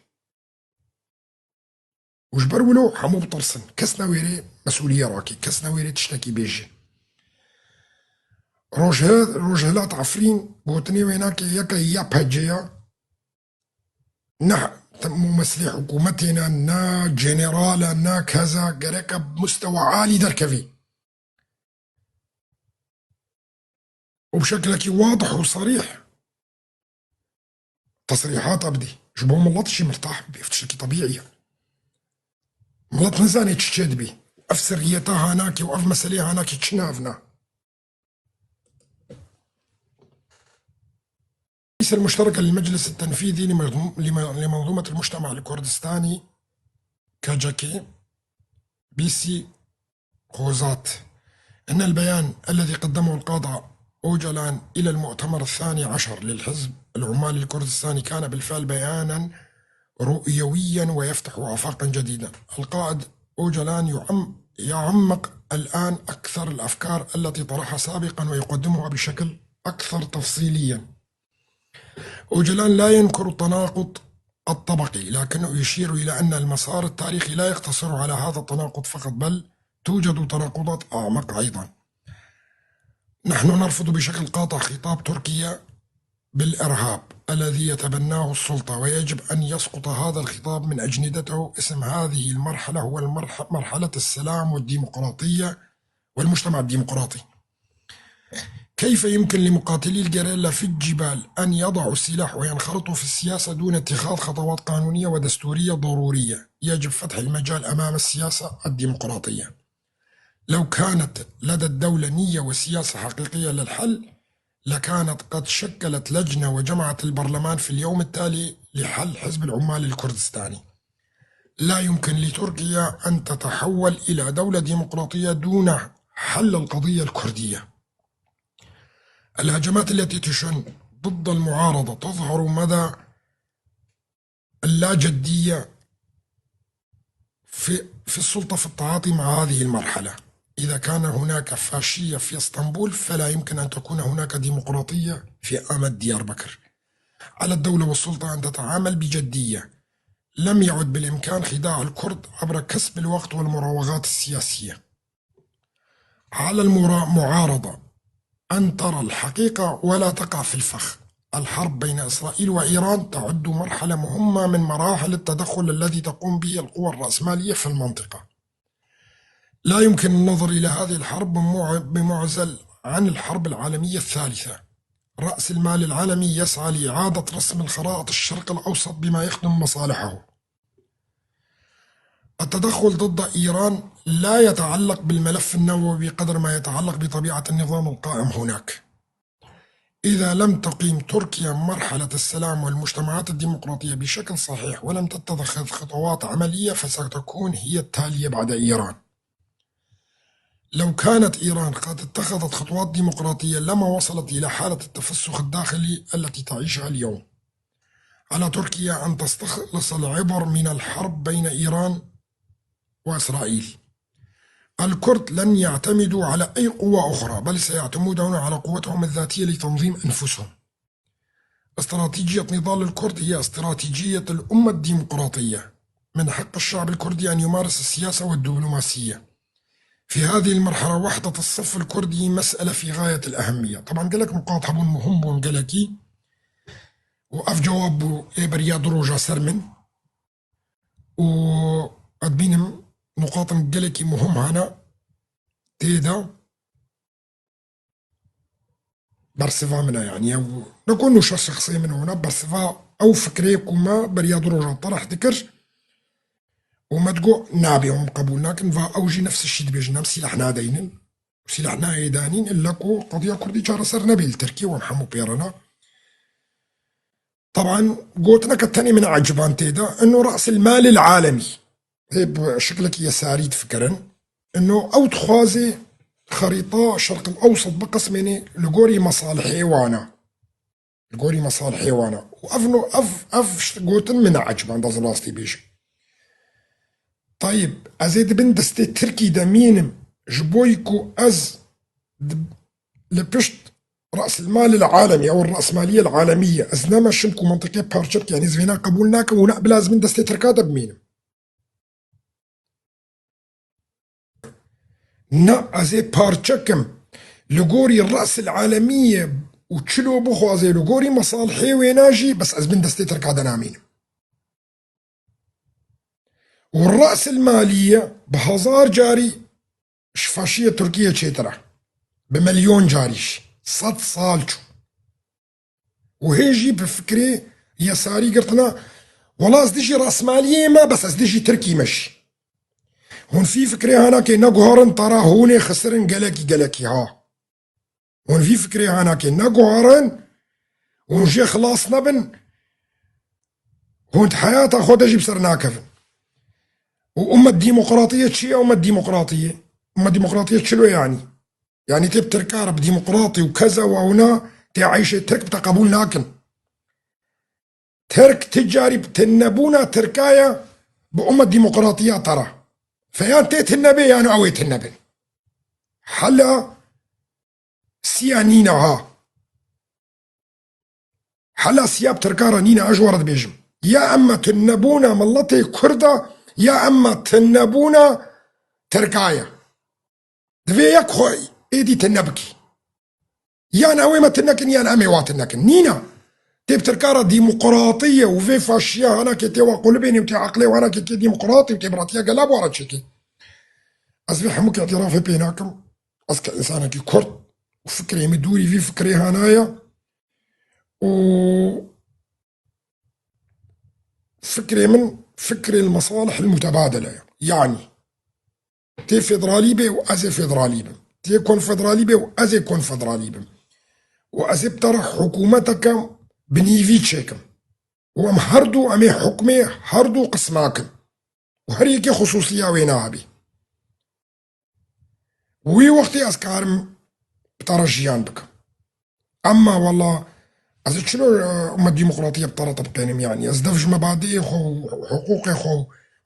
Û ji ber wilo hemû bitirsin. Kes newêrê mesûliye rake, kes newêrê tiştekî bêje. Rojhe-, Rojhilat Efrîn gotinê wê nake yeke Y P G ya, ne te-, mumesilê hikûmetê ne, ne general e, ne keza, gereke bi mustewa alî derkevî. Û bi şeklekî wadih û serîh tesrîhata bidî. Ji bo milet jî mirtah bibî. Ev tiştekî tebîî ye. Milet nizanê çi çê dibî. Ev sirriyeta hanakê û ev meselê hanakê çi navna. الرئيس المشترك للمجلس التنفيذي لمنظوم-، لم-، لمنظومة المجتمع الكردستاني، K C K، Bisi Xozat، إن البيان الذي قدمه القاضي أوجلان إلى المؤتمر الثاني عشر للحزب العمالي الكردستاني كان بالفعل بيانا رؤيويا ويفتح آفاقا جديدة. القائد أوجلان يعم-، يعمق الآن أكثر الأفكار التي طرحها سابقا ويقدمها بشكل أكثر تفصيليا. أوجلان لا ينكر التناقض الطبقي، لكنه يشير إلى أن المسار التاريخي لا يقتصر على هذا التناقض فقط، بل توجد تناقضات أعمق أيضا. نحن نرفض بشكل قاطع خطاب تركيا بالإرهاب الذي يتبناه السلطة، ويجب أن يسقط هذا الخطاب من أجندته. اسم هذه المرحلة هو المرح-، مرحلة السلام والديمقراطية والمجتمع الديمقراطي. كيف يمكن لمقاتلي الجريلا في الجبال أن يضعوا السلاح وينخرطوا في السياسة دون اتخاذ خطوات قانونية ودستورية ضرورية؟ يجب فتح المجال أمام السياسة الديمقراطية. لو كانت لدى الدولة نية وسياسة حقيقية للحل، لكانت قد شكلت لجنة وجمعت البرلمان في اليوم التالي لحل حزب العمال الكردستاني. لا يمكن لتركيا أن تتحول إلى دولة ديمقراطية دون حل القضية الكردية. الهجمات التي تشن ضد المعارضة تظهر مدى اللا جدية في، في السلطة في التعاطي مع هذه المرحلة. إذا كان هناك فاشية في اسطنبول، فلا يمكن أن تكون هناك ديمقراطية في آمد ديار بكر. على الدولة والسلطة أن تتعامل بجدية. لم يعد بالإمكان خداع الكرد عبر كسب الوقت والمراوغات السياسية. على المرا-، المعارضة أن ترى الحقيقة ولا تقع في الفخ. الحرب بين إسرائيل وإيران تعد مرحلة مهمة من مراحل التدخل الذي تقوم به القوى الرأسمالية في المنطقة. لا يمكن النظر إلى هذه الحرب بمع-، بمعزل عن الحرب العالمية الثالثة. رأس المال العالمي يسعى لإعادة رسم الخرائط الشرق الأوسط بما يخدم مصالحه. التدخل ضد إيران لا يتعلق بالملف النووي قدر ما يتعلق بطبيعة النظام القائم هناك. إذا لم تقيم تركيا مرحلة السلام والمجتمعات الديمقراطية بشكل صحيح ولم تتخذ خطوات عملية، فستكون هي التالية بعد إيران. لو كانت إيران قد اتخذت خطوات ديمقراطية، لما وصلت إلى حالة التفسخ الداخلي التي تعيشها اليوم. على تركيا أن تستخلص العبر من الحرب بين إيران وإسرائيل. الكرد لن يعتمدوا على أي قوة أخرى، بل سيعتمدون على قوتهم الذاتية لتنظيم أنفسهم. استراتيجية نضال الكرد هي استراتيجية الأمة الديمقراطية. من حق الشعب الكردي أن يمارس السياسة والدبلوماسية. في هذه المرحلة وحدة الصف الكردي مسألة في غاية الأهمية. طبعا قال لك مقاطعة بون مهم بون قال لك، وأف جواب بو إيه بريا دروجة سرمن. و أدبينم نقاط قال لك مهم هنا تيدا. Bersiva min e, yanî ew ne ku nûşa şexsê min hûna, bersiva ew fikrê ku me beriya du rojan terih dikir û me digot, nabê, hûn qebûl nakin, va ew jî nefs şî dibêjin, em sîlah nadeynin û sîlah nayê danîn, illa ku qediya Kurdî çareser nebê li Tirkiyê û em hemû pê re ne. Teban gotineke tenê min eciban tê de, ino re'sil malil alemî. Hê bi şiklekî yesarî difikirin. Ino ew dixwaze xerîta Şerqil Ewsat biqismêne li gorî mesalihê wan e. Li gorî mesalihê wan e. Û ev no, ev, ev şt-, gotin min e eciban, da ez rastî bêjim. Tayib, ez ê di bin destê Tirkî de mînim, ji bo ku ez di, li pişt re'silmalil alemî, ew re'smaliyel alemî ye. Ez nemeşim ku mentiqê parçe bike, yanî ez vêna qebûl nakim û ne bila ez bin destê Tirka de bimînim. Na, ez ê parçe kim. Li gorî re'sil alemî ye û çilo bixwaze li gorî mesalihê wêna jî, bes ez bin destê Tirka de namînim. Û re'sil malî ye bi hezar carî ji faşiyê Tirkiyê çêtir e. Bi milyon carî jî. Sed sal çû. Û hê jî bi fikrê yesarî girtina, wela ez dijî rasmaliyê me, bes ez dijî Tirkî me jî. Hûn vî fikrê hanakê neguherin, tara hûnê xisirin gelekî, gelekî ha. Hûn vî fikrê hanakê neguherin, hûn jê xilas nebin, hûn di heyata xwe de jî bi ser nakevin. Û ummet demokratiyê çi ye? Ummet demokratiyê, ummet demokratiyê çilo yanî? Yanî tê bi Tirka re bi demokratî û keza û ewna tê eyşê Tirk bi te qebûl nakin. Tirk ti carî bi tinebûna Tirka ye bi ummet demokratiya te re. Feyan tê tinebê yan ew ê tinebin. Hela siya nîne ha. Hela siya bi Tirka re nîne, ez ji we re dibêjim. Ya ema tunebûna miletê Kurd e, ya ema tunebûna Tirka ye. Divê yek xwe êdî tune bikî. Yan ew ê me tune kin, yan em ê wa tune kin. Nîne. Tê bi Tirka re demokratî ye û vê faşiya hanakê tê wa qulibênê û tê eqlê wana kê kê demokratî û tê biratiya gela bi wa re çêkê. Ez vê hemû kê îtirafê pê nakim. Ez ke însanekî Kurd û fikrê min dûrî vî fikrê hana ye û fikrê min fikrê li mesalih li mutebadele ye. Yanî tê federalî bê û ez ê federalî bim. Tê konfederalî bê û ez ê konfederalî bim. Û ez ê bi te re hikûmeteke bi nîvî çêkim. Û em her du, em ê hukmê her du qisma kin. Û her yekê xisûsiya wê nabî. Wî wextê ez karim bi te re jiyan bikim. Emma wela ez ê çilo, e, me demokratiye bi te re tebqênim, yanî ez dev ji mebadiyê xwe û hiqûqê xwe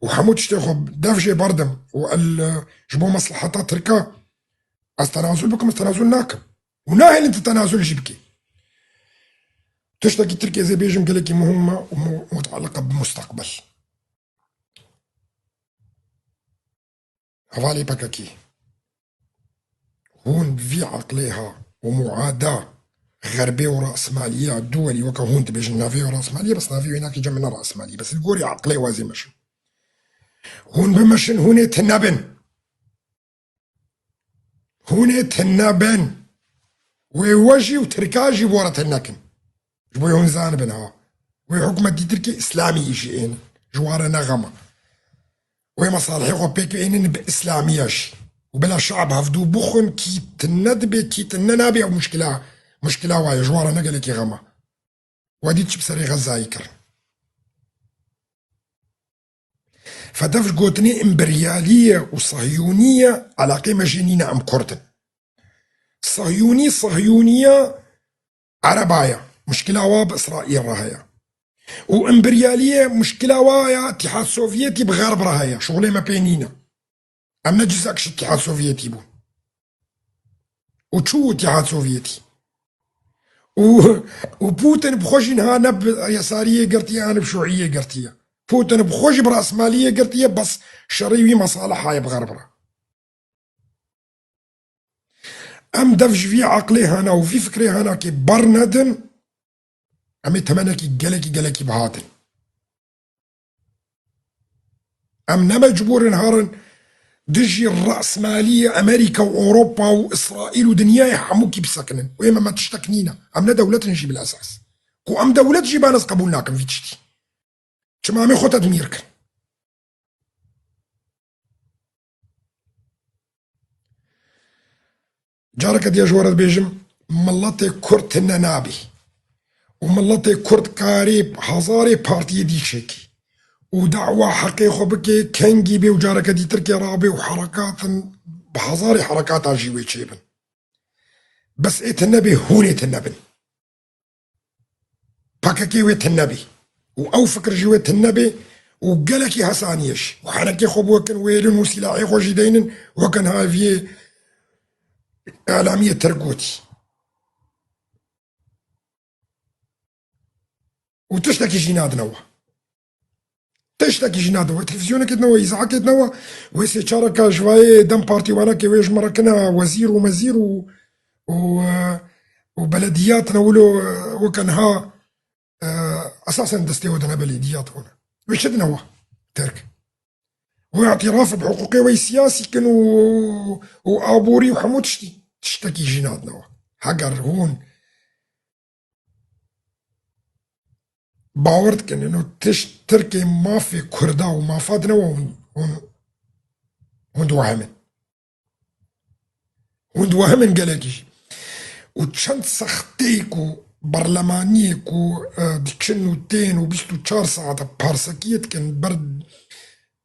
û hemû tiştê xwe dev jê berdim û el, e, ji bo mesleheta Tirka ez tenazul bikim, ez tenazul nakim. Û nahêlin tu tenazul jî bikî. Tiştekî Tirkiyê ez ê bêjim gelekî muhim e û mu-, mutaliq e bi musteqbel. Hevalê P K K. Hûn bi vî eqlê ha û muada xerbê û rasmaliya duwelî weke hûn dibêjin navê wê rasmaliye, bes navê wê nakê cem min ne rasmaliye. Bes li gorî eqlê we ez ê meşin. Hûn bimeşin, hûn ê tune bin. Hûn ê tune bin. Wê we jî û Tirka jî bi we re tune nekin. Ji bo hûn zanibin ha. Wê hikûmetî Tirkê îslamî jî ênin. Ji we re ne xem e. Wê mesalihê xwe pêk ênin bi îslamiya jî. Û bila şe'b hevdû bixwin, kî tune dibe, kî tune nabe, ew muşkila, muşkila wa ye, ji we re ne gelekî xem e. We dît çi bi serê Xezayê kirin. Fe dev ji gotinê împeryalî ye û sahiyûnî ye, eleqê me jê nîne, em kurd in. Sahiyûnî, sahiyûniya ereba ye. Muşkila wa bi Îsraîl re heye. Û împeryalî ye, muşkila wa ya Îtîhad Sovyetî bi Xerb re heye. Şixulê me pê nîne. Em ne cizek ji Îtîhad Sovyetî bûn. Û çû Îtîhad Sovyetî. Û, û Putin bi xwe jî niha ne bi yesariyê girtiye, ne bi şuîyê girtiye. Putin bi xwe jî bi rasmaliyê girtiye, bes şerî wî mesaliha ye bi Xerb re. Em dev ji vî eqlê hena û vî fikrê hena kê bernedin, em ê temenekî gelekî, gelekî bihatin. Em ne mecbûr in herin dijî rasmaliyê Amerîka û Ewropa û Îsraîl û dinyayê hemûkî bisekinin. Wê me, me tiştek nîne. Em ne dewlet in jî bil esas. Ku em dewlet jî ben ez qebûl nakim vî tiştî. Çima em ê xwe tedmîr kin? Careke diye ji we re dibêjim, miletê Kurd tune nabî. Û miletê Kurd karê hezarê partiyê dî çêkî. Û dawa heqê xwe bike, kengî bê û careke dîtir kê rabê û herekat in, bi hezarê herekatan jî wê çêbin. Bes ê tune bê, hûn ê tune bin. P K K wê tune bî. Û ew fikir jî wê tune bê û gelekî hesaniyê jî. Û herekê xwe biwekin, wêrin û sîlahê xwe jî deynin, wekin ha viyê îlamiyê Tirk gotî. Û tiştekî jî nadine we. Tiştekî jî nadin we. Televîzyonekê dine we, îzaakê dine we. Wê sê çareka ji vayê dem partî wanakê wê ji me re kine wezîr û mezîr û, û, e, û belediyat ne wilo, e, weke niha, e, esasen destê we dine belediyat wan. Wê çi dine we? Tirk. Wê îtiraf bi hiqûqê we siyasî kin û, û aborî û hemû tiştî. Tiştekî jî nadine we. Heger hûn bawer dikin, ino tişt Tirkê mafê Kurda û mafa dine we hûn, hûn, hûn diwehemin. Hûn diwehemin gelekî jî. Û çend sexteyê ku berlemaniyê ku, e, diçin û tên û bîst û çar saete parsekiyê dikin ber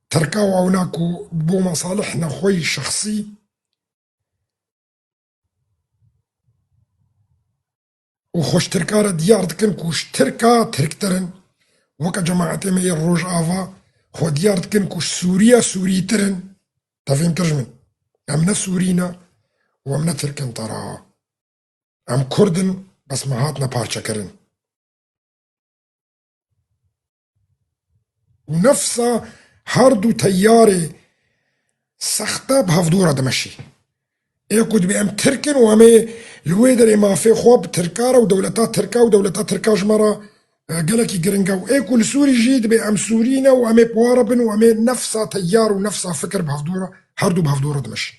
Tirka û ewna ku bo mesalih nexweyî şexsî, û xwe ji Tirka re diyar dikin ku ji Tirka Tirktir in, weke cemaetê me yê Rojava xwe diyar dikin ku ji Sûriya Sûrîtir in. Te fêm kir ji min? Em ne Sûrî ne û em ne Tirk in, tera. Em Kurd in, bes me hatine parçekirin. Û nefsa her du teyarê sexte bi hevdû re dimeşî. Ê ku dibê em Tirk in û em ê li wê derê mafê xwe bi Tirka re û dewleta Tirka û dewleta Tirka ji me re, e, gelekî giring e. Û ê ku li Sûrî jî dibê em Sûrî ne û em ê bi wa re bin û em ê nefsa teyar û nefsa fikir bi hevdû re, her du bi hevdû re dimeşin.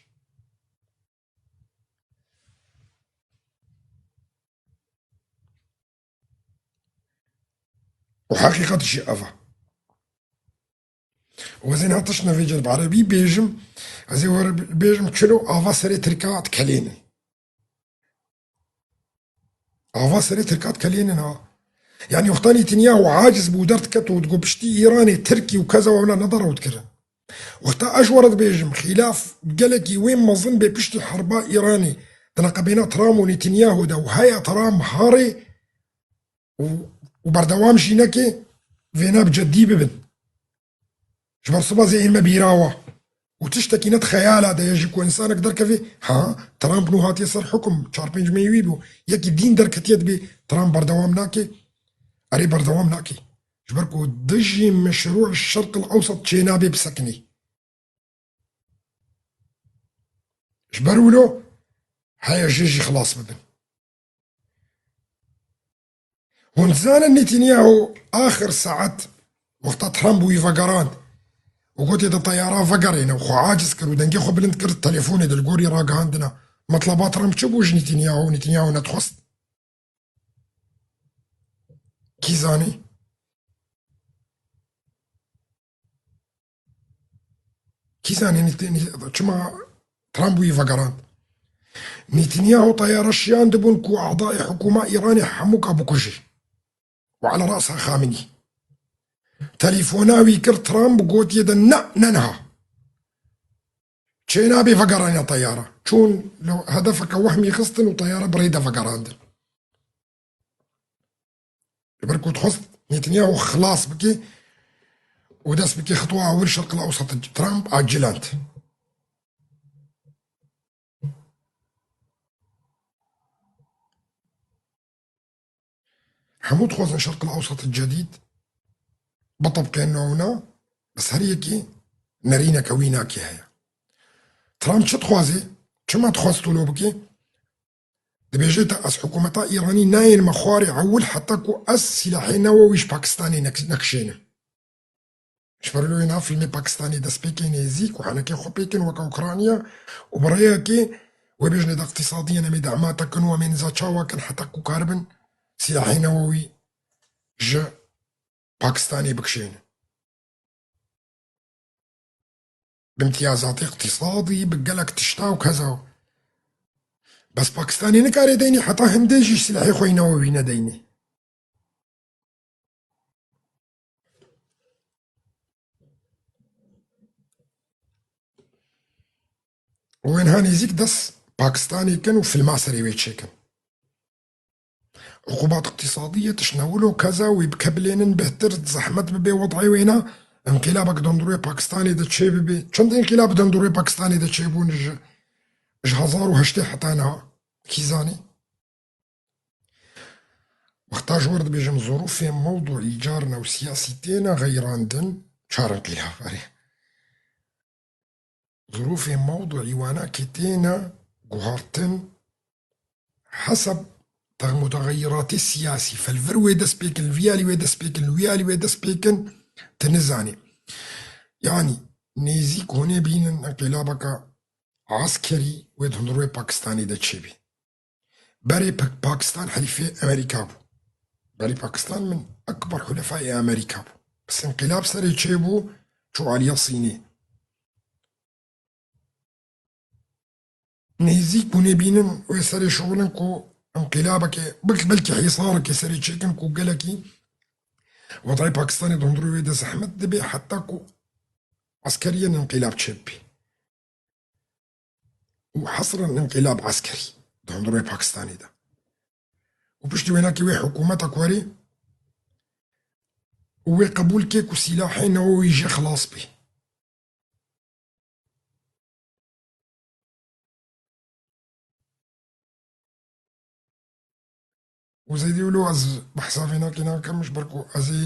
Û heqîqet jî ev e. Û ez ê niha tişt nevêce bi erebî bêjim, ez ê were bêjim çilo ava serê Tirka dikelênin. Ava serê Tirka dikelênin ha. Yanî wexta Netanyahu aciz bû, derdiketû û digot piştî Îranê, Tirkî û keza wana neda rewt kirin. Wexta ez ji we re dibêjim, xîlaf gelekî wê mezin bê piştî herba Îranê di neqebêna Trump û Netanyahu de û heya Trump harê û, û berdewam jî neke, vêna bi ceddî bibin. Ji ber siba zê ên me bîra wa. Û tiştekî ne di xeyala de ye jî ku însanek derkeve, ha, Trump nû hatiye ser hukum, çar pênc mehê wî bû. Yekî dîn derketiye dibê Trump berdewam nake. Erê, berdewam nake. Ji ber ku dijî meşrû Şerqil Ewsat çênabe bisekinê. Ji ber wilo heye jê jî xilas bibin. Hûn dizanin Netanyahu axir saet wexta Trump wî vegerand û gotê di teyara vegerêne û xwe aciz kir û dengê xwe bilind kir, telefonê de li gorî ragihandina Metleba Trump çi bû ji Netanyahu? Netanyahu nedixwest. Kî zanî? Kî zanî Nît-, Nît-, çima Trump wî vegerand? Netanyahu teyara şiyandibûn ku adayê hikûma Îranê hemûka bikujî. Û ala rasa Xamenî. Telefona wî kir Trump, gotiye de, ne, ne niha. Çênabê vegeraniya teyara. Çûn li hedefeke wehmî xistin û teyara bi rê de vegerandin. Ji ber ku dixwest Netanyahu xilas bike û dest bike xitwa ewil Şerqil Ewsat, Trump a cilend. Hemû dixwazin Şerqil Ewsat cedîd bitebqênin û wina, bes her yekî nerîneke wî nakê heye. Trump çi dixwaze? Çima dixwaz tolo bike? Dibêje te, ez hikûmeta Îranî nayênime xwarê ewil heta ku ez sîlahê newewî ji Pakistanê nek-, nekişênim. Ji ber wê niha fîlmê Pakistanê dest pê kê nêzîk û henekê xwe pê kin weke Ukrayna û bi rêyekê wê bêjin de îqtîsadî ye, em ê dema te kin û em ê niza çawa kin heta ku karibin sîlahê newewî ji Pakistanê bikişênin. Bi îmtiyazatê îqtîsadî, bi gelek tişta û keza. Bes Pakistanê nikare deynê heta hindê jî sîlahê xwe yî newewî nedeynê. Û wê niha nêzîk dest Pakistanê kin û filma serê wê çêkin. Uqubat îqtîsadî ye, tişt newilo keza wê bikebilênin bêhtir, zehmet bibe wed'ê wêna, înqîlabek di hundirê Pakistanê de çêbibe. Çend înqîlab di hundirê Pakistanê de çêbûn ji, ji hezar û heştê heta niha? Kî zanî? Wexta ji wir dibêjim, zorûfê mewduî carna û siyasî têne xeyrandin, çar înqîlab, erê. Zirûfê mewduî wana kê têne guhartin hesab te-, mutegeyiratê siyasî, fe li vir wê dest pê kin, li vî alî wê dest pê kin, li wî alî wê dest pê kin, tu nizanî. Yanî nêzîk hûnê bînin înqîlabeke eskerî wê di hundirê Pakistanê de çêbî. Berê Pak-, Pakistan helîfê Amerîka bû. Berê Pakistan min ekber hulefayê Amerîka bû. Bes înqîlab serê çêbû, çû aliya Sînê. Nêzîk bûnê bînin wê serê şixulin ku înqîlabekê, bel-, belkî hîsarekê serê çêkin ku gelekî wed'ê Pakistanê di hundirê wê de zehmet dibe heta ku eskeriyên înqîlab çêbibî. Û hesren înqîlab eskerî di hundirê Pakistanê de. Û piştî wênakê wê hikûmeta ku erê û wê qebûl kê ku sîlahê newewî jê xilas bê. Û zêdî wilo ez behsa vê nakê nakim, ji ber ku ez ê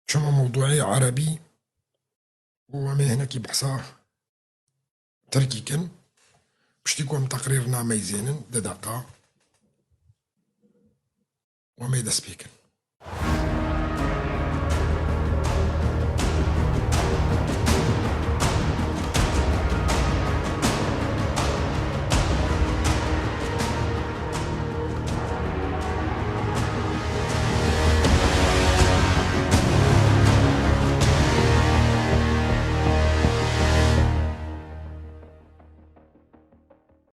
çima mewduê erebî û em ê hinekî behsa tirkî kin. Piştî ku em teqrîrnameyê zênin, di deqa û em ê dest pê kin.